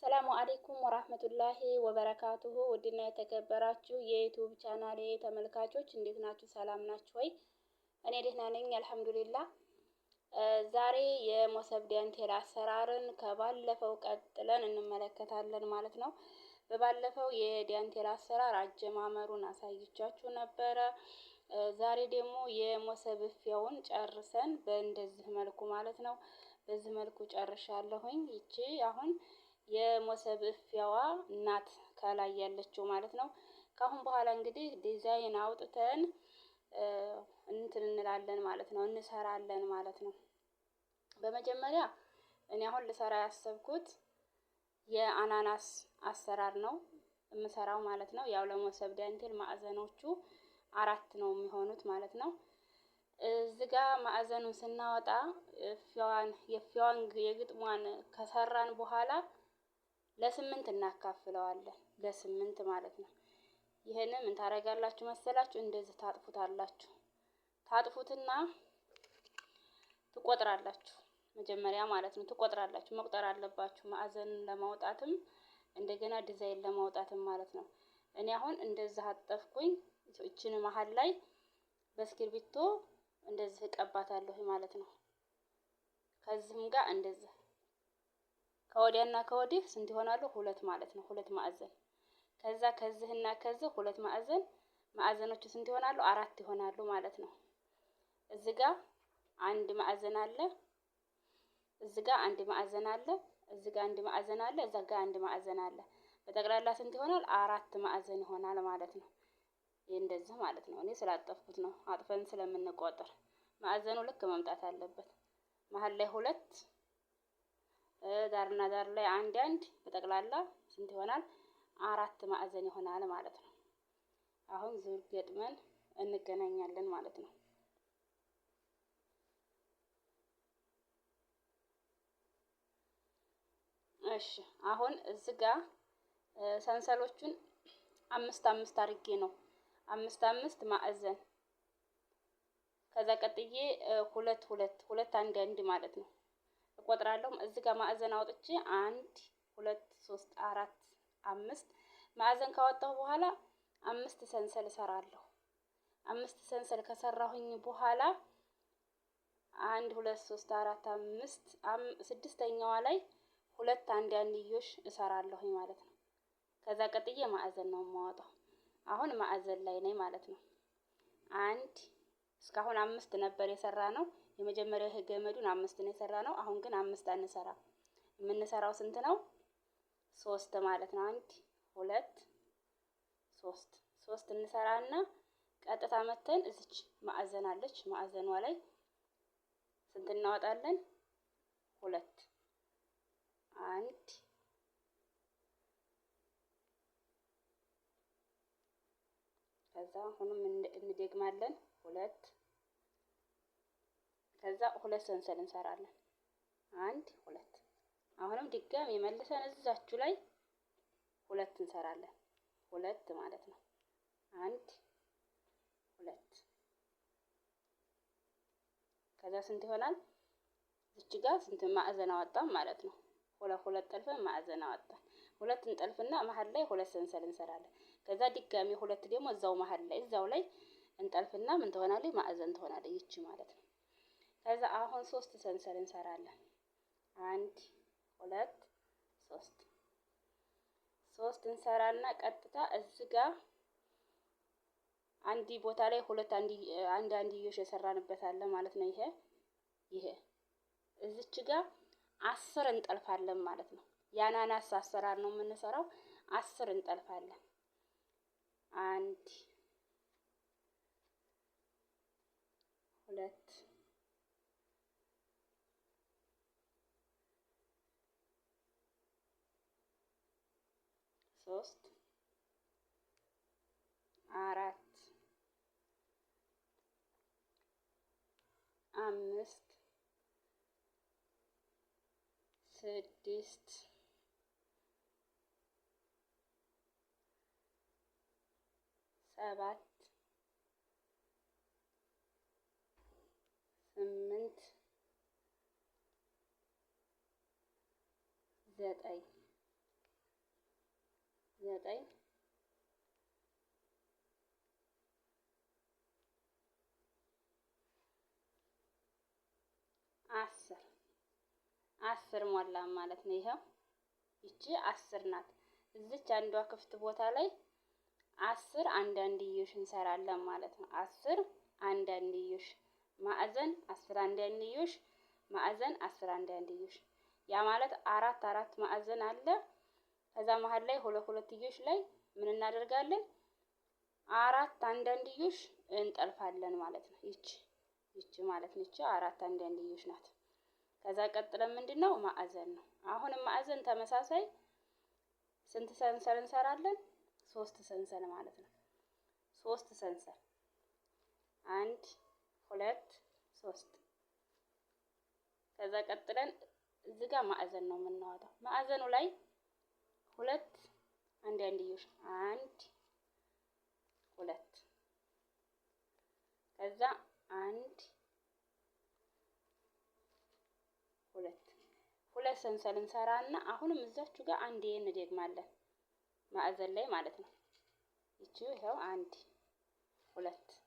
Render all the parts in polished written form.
السلام عليكم ورحمة الله وبركاته። ውድና የተከበራችሁ የ YouTube ቻናሌ ተመልካቾች እንዴት ናችሁ? ሰላም ናችሁ ወይ? እኔ ደህና ነኝ الحمد لله። ዛሬ የሞሰብ ዳንቴል አሰራርን ከባለፈው ቀጥለን እንመለከታለን ማለት ነው። በባለፈው የዳንቴል አሰራር አጀማመሩን አሳይቻችሁ ነበረ። ዛሬ ደግሞ የሞሰብ እፊያውን ጨርሰን በእንደዚህ መልኩ ማለት ነው። በዚህ መልኩ ጨርሻለሁኝ። ይቺ አሁን የሞሰብ እፊያዋ ናት ከላይ ያለችው ማለት ነው። ከአሁን በኋላ እንግዲህ ዲዛይን አውጥተን እንትን እንላለን ማለት ነው፣ እንሰራለን ማለት ነው። በመጀመሪያ እኔ አሁን ልሰራ ያሰብኩት የአናናስ አሰራር ነው የምሰራው ማለት ነው። ያው ለሞሰብ ዳንቴል ማዕዘኖቹ አራት ነው የሚሆኑት ማለት ነው። እዚህ ጋ ማዕዘኑን ስናወጣ እፊያዋን የእፊያዋን የግጥሟን ከሰራን በኋላ ለስምንት እናካፍለዋለን። ለስምንት ማለት ነው። ይህንን ምን ታደርጋላችሁ መሰላችሁ? እንደዚህ ታጥፉታላችሁ። ታጥፉትና ትቆጥራላችሁ መጀመሪያ ማለት ነው። ትቆጥራላችሁ፣ መቁጠር አለባችሁ። ማዕዘንን ለማውጣትም እንደገና ዲዛይን ለማውጣትም ማለት ነው። እኔ አሁን እንደዚህ አጠፍኩኝ። እችን መሀል ላይ በእስክርቢቶ እንደዚህ እቀባታለሁ ማለት ነው። ከዚህም ጋር እንደዚህ ከወዲያና ከወዲህ ስንት ይሆናሉ? ሁለት ማለት ነው። ሁለት ማዕዘን። ከዛ ከዚህና ከዚህ ሁለት ማዕዘን፣ ማዕዘኖቹ ስንት ይሆናሉ? አራት ይሆናሉ ማለት ነው። እዚህ ጋር አንድ ማዕዘን አለ። እዚህ ጋር አንድ ማዕዘን አለ። እዚህ ጋር አንድ ማዕዘን አለ። እዛ ጋር አንድ ማዕዘን አለ። በጠቅላላ ስንት ይሆናል? አራት ማዕዘን ይሆናል ማለት ነው። ይህ እንደዚህ ማለት ነው። እኔ ስላጠፍኩት ነው፣ አጥፈን ስለምንቆጥር ማዕዘኑ ልክ መምጣት አለበት። መሀል ላይ ሁለት፣ ዳርና ዳር ላይ አንድ አንድ፣ በጠቅላላ ስንት ይሆናል? አራት ማዕዘን ይሆናል ማለት ነው። አሁን ዙር ገጥመን እንገናኛለን ማለት ነው። እሺ አሁን እዚህ ጋር ሰንሰሎቹን አምስት አምስት አድርጌ ነው፣ አምስት አምስት ማዕዘን፣ ከዛ ቀጥዬ ሁለት ሁለት ሁለት አንድ አንድ ማለት ነው እቆጥራለሁ። እዚህ ጋር ማዕዘን አውጥቼ አንድ፣ ሁለት፣ ሶስት፣ አራት፣ አምስት ማዕዘን ካወጣሁ በኋላ አምስት ሰንሰል እሰራለሁ። አምስት ሰንሰል ከሰራሁኝ በኋላ አንድ፣ ሁለት፣ ሶስት፣ አራት፣ አምስት፣ ስድስተኛዋ ላይ ሁለት አንድ አንድዮሽ እሰራለሁኝ ማለት ነው። ከዛ ቀጥዬ ማዕዘን ነው የማወጣው። አሁን ማዕዘን ላይ ነኝ ማለት ነው። አንድ፣ እስካሁን አምስት ነበር የሰራ ነው። የመጀመሪያው ይሄ ገመዱን አምስት ነው የሰራ ነው። አሁን ግን አምስት አንሰራ። የምንሰራው ስንት ነው? ሶስት ማለት ነው። አንድ፣ ሁለት፣ ሶስት። ሶስት እንሰራና ቀጥታ መተን እዚች ማዕዘን አለች። ማዕዘኗ ላይ ስንት እናወጣለን? ሁለት። አንድ፣ ከዛ አሁንም እንደግማለን ሁለት፣ ከዛ ሁለት ሰንሰል እንሰራለን። አንድ፣ ሁለት። አሁንም ድጋሚ መልሰን እዛችሁ ላይ ሁለት እንሰራለን። ሁለት ማለት ነው። አንድ፣ ሁለት። ከዛ ስንት ይሆናል? እዚች ጋር ስንት ማዕዘን አወጣን ማለት ነው። ሁለት ሁለት ጠልፈን ማዕዘን አወጣን። ሁለት እንጠልፍና መሀል ላይ ሁለት ሰንሰል እንሰራለን። ከዛ ድጋሚ ሁለት ደግሞ እዛው መሀል ላይ እዛው ላይ እንጠልፍና ምን ትሆናለች? ማዕዘን ትሆናለች ይቺ ማለት ነው። ከዛ አሁን ሶስት ሰንሰል እንሰራለን። አንድ፣ ሁለት፣ ሶስት። ሶስት እንሰራና ቀጥታ እዚህ ጋር አንድ ቦታ ላይ ሁለት አንድ አንድ አንድዮሽ የሰራንበት አለ ማለት ነው። ይሄ እዚች ጋር 10 እንጠልፋለን ማለት ነው። የአናናስ አሰራር ነው የምንሰራው። 10 እንጠልፋለን። አንድ፣ ሁለት፣ ሶስት፣ አራት፣ አምስት፣ ስድስት፣ ሰባት፣ ስምንት፣ ዘጠኝ። 9 10 10 ሞላ ማለት ነው። ይሄው ይቺ 10 ናት። እዚች አንዷ ክፍት ቦታ ላይ 10 አንዳንድዮሽ እንሰራለን ማለት ነው። 10 አንዳንድዮሽ ማዕዘን 10 አንዳንድዮሽ ማዕዘን 10 አንዳንድዮሽ ያ ማለት አራት አራት ማዕዘን አለ። ከዛ መሃል ላይ ሁለት ሁለትዮሽ ላይ ምን እናደርጋለን? አራት አንዳንድዮሽ እንጠልፋለን ማለት ነው። ይቺ ይቺ ማለት ነው። ይቺ አራት አንዳንድዮሽ ናት። ከዛ ቀጥለን ምንድነው ማዕዘን ነው። አሁንም ማዕዘን ተመሳሳይ ስንት ሰንሰል እንሰራለን? 3 ሰንሰል ማለት ነው። 3 ሰንሰል 1 2 3። ከዛ ቀጥለን እዚህ ጋር ማዕዘን ነው የምናወጣው። ማዕዘኑ ላይ ሁለት አንዳንድዮሽ 1 2 ከዛ 1 2 2 ሰንሰል እንሰራና አሁንም እዛችሁ ጋር አንዴ እንደግማለን ማዕዘን ላይ ማለት ነው። ይቺ ይኸው 1 2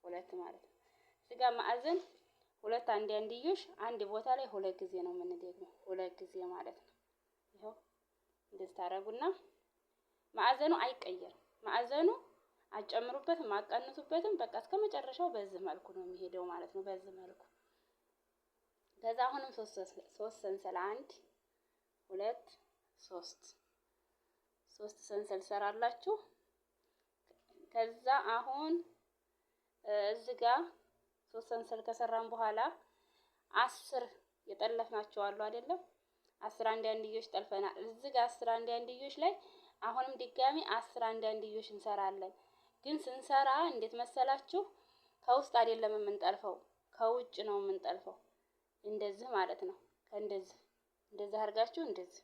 2 ማለት ነው። እዚህ ጋር ማዕዘን ሁለት አንዳንድዮሽ አንድ ቦታ ላይ ሁለት ጊዜ ነው የምንደግመው፣ ሁለት ጊዜ ማለት ነው። ይኸው እንደዚህ ታረጉና ማዕዘኑ አይቀየርም። ማዕዘኑ አጨምሩበትም አቀንሱበትም በቃ እስከ መጨረሻው በዚህ መልኩ ነው የሚሄደው ማለት ነው። በዚህ መልኩ ከዛ አሁንም 3 ሰንሰል 1 2 3 3 ሰንሰል ሰራላችሁ። ከዛ አሁን እዚህ ጋር 3 ሰንሰል ከሰራን በኋላ 10 የጠለፍናቸው አሉ አይደለም? 10 አንዳንድዮሽ ጠልፈናል። እዚህ ጋር 10 አንዳንድዮሽ ላይ አሁንም ድጋሚ 10 አንዳንድዮሽ እንሰራለን። ግን ስንሰራ እንዴት መሰላችሁ? ከውስጥ አይደለም የምንጠልፈው፣ ከውጭ ነው የምንጠልፈው። እንደዚህ ማለት ነው። ከእንደዚህ እንደዚህ አድርጋችሁ እንደዚህ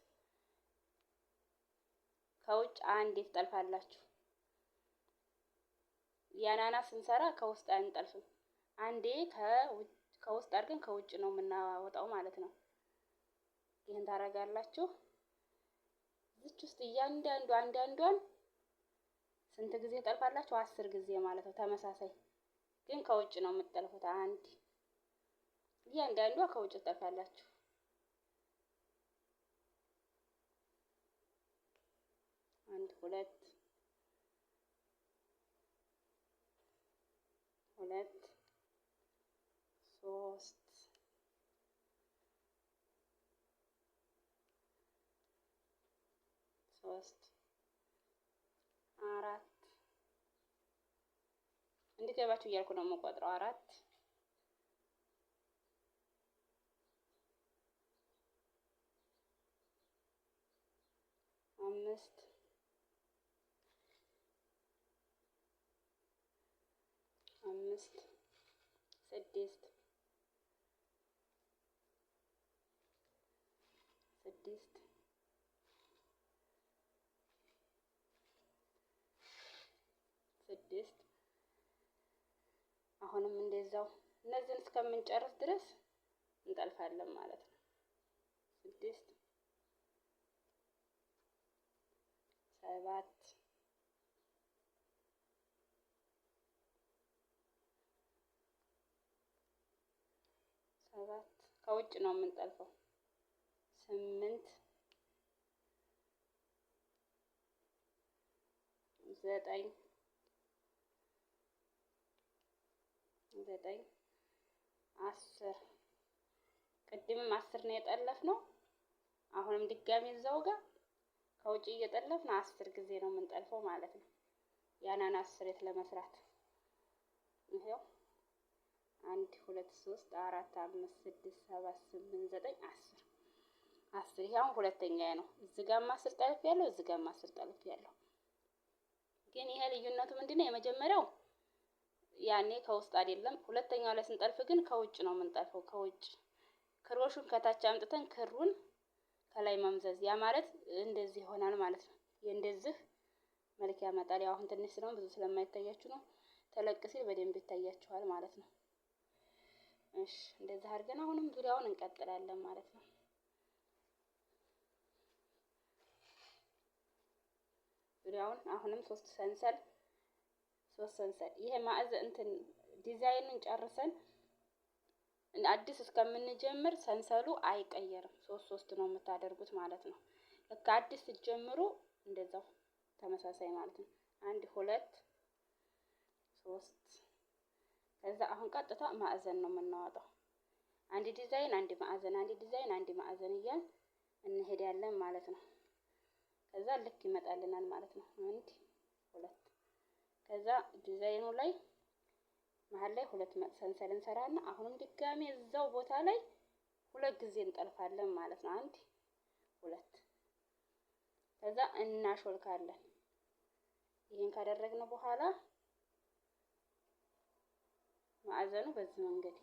ከውጭ አንዴ ትጠልፋላችሁ። ያናና ስንሰራ ከውስጥ አንጠልፍም። አንዴ ከውስጥ አድርገን ከውጭ ነው የምናወጣው ማለት ነው። ይህን ታረጋላችሁ። እዚች ውስጥ እያንዳንዱ አንዳንዷን ስንት ጊዜ ጠልፋላችሁ? 10 ጊዜ ማለት ነው። ተመሳሳይ ግን ከውጭ ነው የምትጠልፉት። አንድ እያንዳንዷ ከውጭ ትጠልፋላችሁ። 1 2 2 3 3 4 እንዲገባችሁ እያልኩ ነው የምቆጥረው። 4 5 5 6 6 6 አሁንም እንደዛው እነዚህን እስከምንጨርስ ድረስ እንጠልፋለን ማለት ነው። 6 7 7 ከውጭ ነው የምንጠልፈው። 8 9 9 10 ቅድምም 10 ነው የጠለፍነው። አሁንም ድጋሚ እዛው ጋር ከውጭ እየጠለፍን 10 ጊዜ ነው የምንጠልፈው ማለት ነው። የአናናስ ስሬት ለመስራት ይሄው 1 2 3 4 5 6 7 8 9 10 10 ይሄ አሁን ሁለተኛዬ ነው። እዚህ ጋርም 10 ጠልፍ ያለው እዚህ ጋርም 10 ጠልፍ ያለው። ግን ይሄ ልዩነቱ ምንድነው? የመጀመሪያው ያኔ ከውስጥ አይደለም። ሁለተኛው ላይ ስንጠልፍ ግን ከውጭ ነው የምንጠልፈው። ከውጭ ክሮሹን ከታች አምጥተን ክሩን ከላይ መምዘዝ፣ ያ ማለት እንደዚህ ይሆናል ማለት ነው። የእንደዚህ መልክ ያመጣል። ያው አሁን ትንሽ ስለሆነ ብዙ ስለማይታያችሁ ነው። ተለቅ ሲል በደንብ ይታያችኋል ማለት ነው። እሺ እንደዚህ አድርገን አሁንም ዙሪያውን እንቀጥላለን ማለት ነው። ዙሪያውን አሁንም 3 ሰንሰል 3 ሰንሰል። ይሄ ማዕዘን እንትን ዲዛይኑን ጨርሰን አዲስ እስከምንጀምር ሰንሰሉ አይቀየርም። 3 3 ነው የምታደርጉት ማለት ነው። ልክ አዲስ ስትጀምሩ እንደዛው ተመሳሳይ ማለት ነው። 1 2 3። ከዛ አሁን ቀጥታ ማዕዘን ነው የምናወጣው። አንድ ዲዛይን አንድ ማዕዘን፣ አንድ ዲዛይን አንድ ማዕዘን እያልን እንሄዳለን ማለት ነው። ከዛ ልክ ይመጣልናል ማለት ነው። 1 2። ከዛ ዲዛይኑ ላይ መሀል ላይ 2 ሰንሰል እንሰራና አሁንም ድጋሜ እዛው ቦታ ላይ 2 ጊዜ እንጠልፋለን ማለት ነው። 1 2። ከዛ እናሾልካለን። ይሄን ካደረግን በኋላ ማዕዘኑ በዚህ መንገድ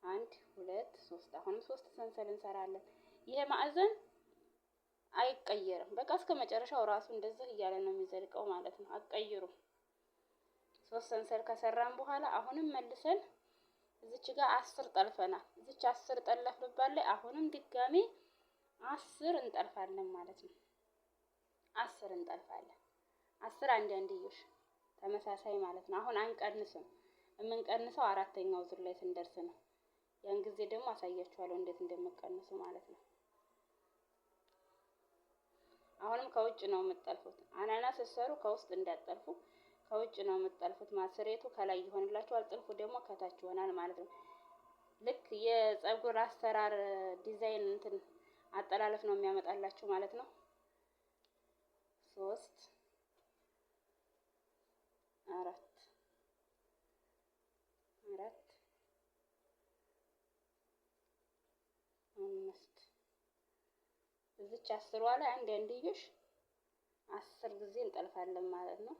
1 2 3። አሁንም 3 ሰንሰል እንሰራለን። ይሄ ማዕዘን አይቀየርም። በቃ እስከ መጨረሻው ራሱ እንደዚህ እያለ ነው የሚዘልቀው ማለት ነው። አትቀይሩም። 3 ሰንሰል ከሰራን በኋላ አሁንም መልሰን እዚች ጋር 10 ጠልፈናል። እዚች 10 ጠለፍንባት ላይ አሁንም ድጋሜ 10 እንጠልፋለን ማለት ነው። 10 እንጠልፋለን። 10 አንድ አንድዮሽ ተመሳሳይ ማለት ነው። አሁን አንቀንስም። የምንቀንሰው አራተኛው ዙር ላይ ስንደርስ ነው። ያን ጊዜ ደግሞ አሳያችኋለሁ እንዴት እንደምቀንሱ ማለት ነው። አሁንም ከውጭ ነው የምትጠልፉት። አናናስ ስትሰሩ ከውስጥ እንዳትጠልፉ፣ ከውጭ ነው የምትጠልፉት። ማስሬቱ ከላይ ይሆንላችኋል፣ ጥልፉ ደግሞ ከታች ይሆናል ማለት ነው። ልክ የፀጉር አሰራር ዲዛይን እንትን አጠላለፍ ነው የሚያመጣላችሁ ማለት ነው። 3 4 4 5። እዚች 10ዋ ላይ አንድ አንድዮሽ 10 ጊዜ እንጠልፋለን ማለት ነው።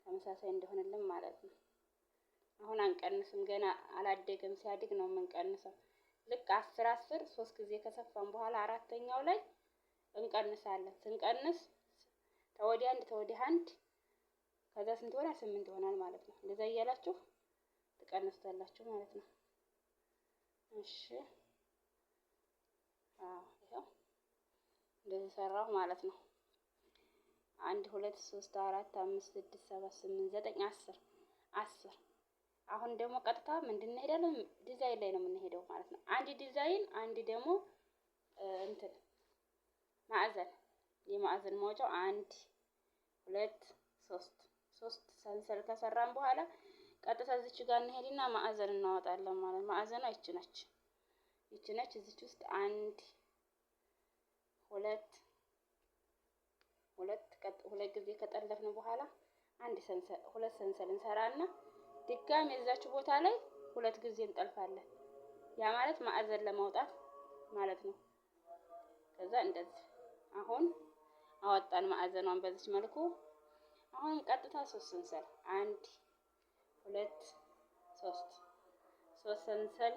ተመሳሳይ እንደሆነልን ማለት ነው። አሁን አንቀንስም፣ ገና አላደገም። ሲያድግ ነው የምንቀንሰው። ልክ 10 10 3 ጊዜ ከሰፋን በኋላ አራተኛው ላይ እንቀንሳለን። ስንቀንስ ተወዲህ አንድ ተወዲህ አንድ ከዛ ስንት ይሆናል? 8 ይሆናል ማለት ነው። እንደዛ እያላችሁ ትቀንሱታላችሁ ማለት ነው። እሺ አዎ ይኸው እንደዚህ ሰራሁ ማለት ነው። 1 2 3 4 5 6 7 8 9 10 10። አሁን ደግሞ ቀጥታ ምንድን እንሄዳለን? ዲዛይን ላይ ነው የምንሄደው ማለት ነው። አንድ ዲዛይን አንድ ደግሞ እንትን ማዕዘን፣ የማዕዘን ማውጫው 1 2 3። 3 ሰንሰል ከሰራን በኋላ ቀጥታ እዚች ጋር እንሄድና ማዕዘን እናወጣለን ማለት ነው። ማዕዘኗ ይቺ ነች። ይቺ ነች። እዚች ውስጥ 1 2 2 2 ጊዜ ከጠለፍን በኋላ አንድ ሰንሰል 2 ሰንሰል እንሰራና ድጋሚ እዛች ቦታ ላይ 2 ጊዜ እንጠልፋለን። ያ ማለት ማዕዘን ለማውጣት ማለት ነው። ከዛ እንደዚህ አሁን አወጣን ማዕዘኗን በዚች መልኩ። አሁን ቀጥታ 3 ሰንሰል 1 2 3 3 ሰንሰል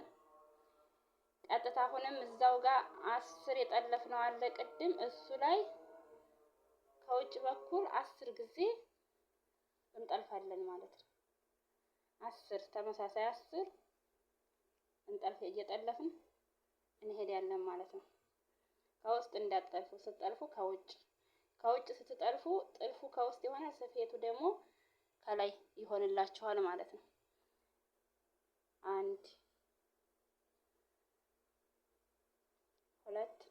ቀጥታ አሁንም እዛው ጋር 10 የጠለፍነው አለ ቅድም፣ እሱ ላይ ከውጭ በኩል 10 ጊዜ እንጠልፋለን ማለት ነው። 10 ተመሳሳይ 10 እንጠልፍ እየጠለፍን እንሄዳለን ማለት ነው። ከውስጥ እንዳትጠልፉ፣ ስትጠልፉ ከውጭ ከውጭ ስትጠልፉ ጥልፉ ከውስጥ ይሆናል፣ ስፌቱ ደግሞ ከላይ ይሆንላችኋል ማለት ነው። 1 2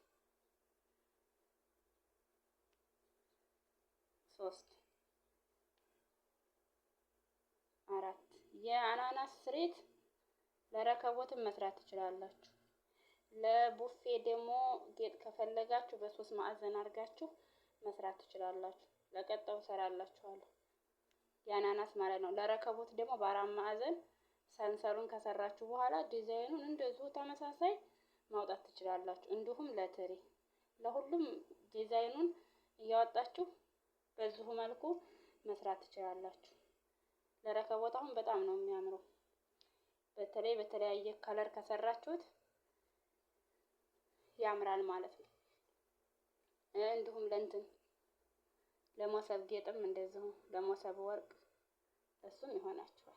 3 4። የአናናስ ስሬት ለረከቦትም መስራት ትችላላችሁ። ለቡፌ ደግሞ ጌጥ ከፈለጋችሁ በ3 ማዕዘን አድርጋችሁ መስራት ትችላላችሁ። ለቀጣዩ እሰራላችኋለሁ። የአናናስ ማለት ነው። ለረከቦት ደግሞ በ4 ማዕዘን ሰንሰሉን ከሰራችሁ በኋላ ዲዛይኑን እንደዚሁ ተመሳሳይ ማውጣት ትችላላችሁ። እንዲሁም ለትሪ ለሁሉም ዲዛይኑን እያወጣችሁ በዚሁ መልኩ መስራት ትችላላችሁ። ለረከቦት አሁን በጣም ነው የሚያምረው። በተለይ በተለያየ color ከሰራችሁት ያምራል ማለት ነው። እንዲሁም ለእንትን ለሞሰብ ጌጥም እንደዚሁ ለሞሰብ ወርቅ እሱም ይሆናችኋል።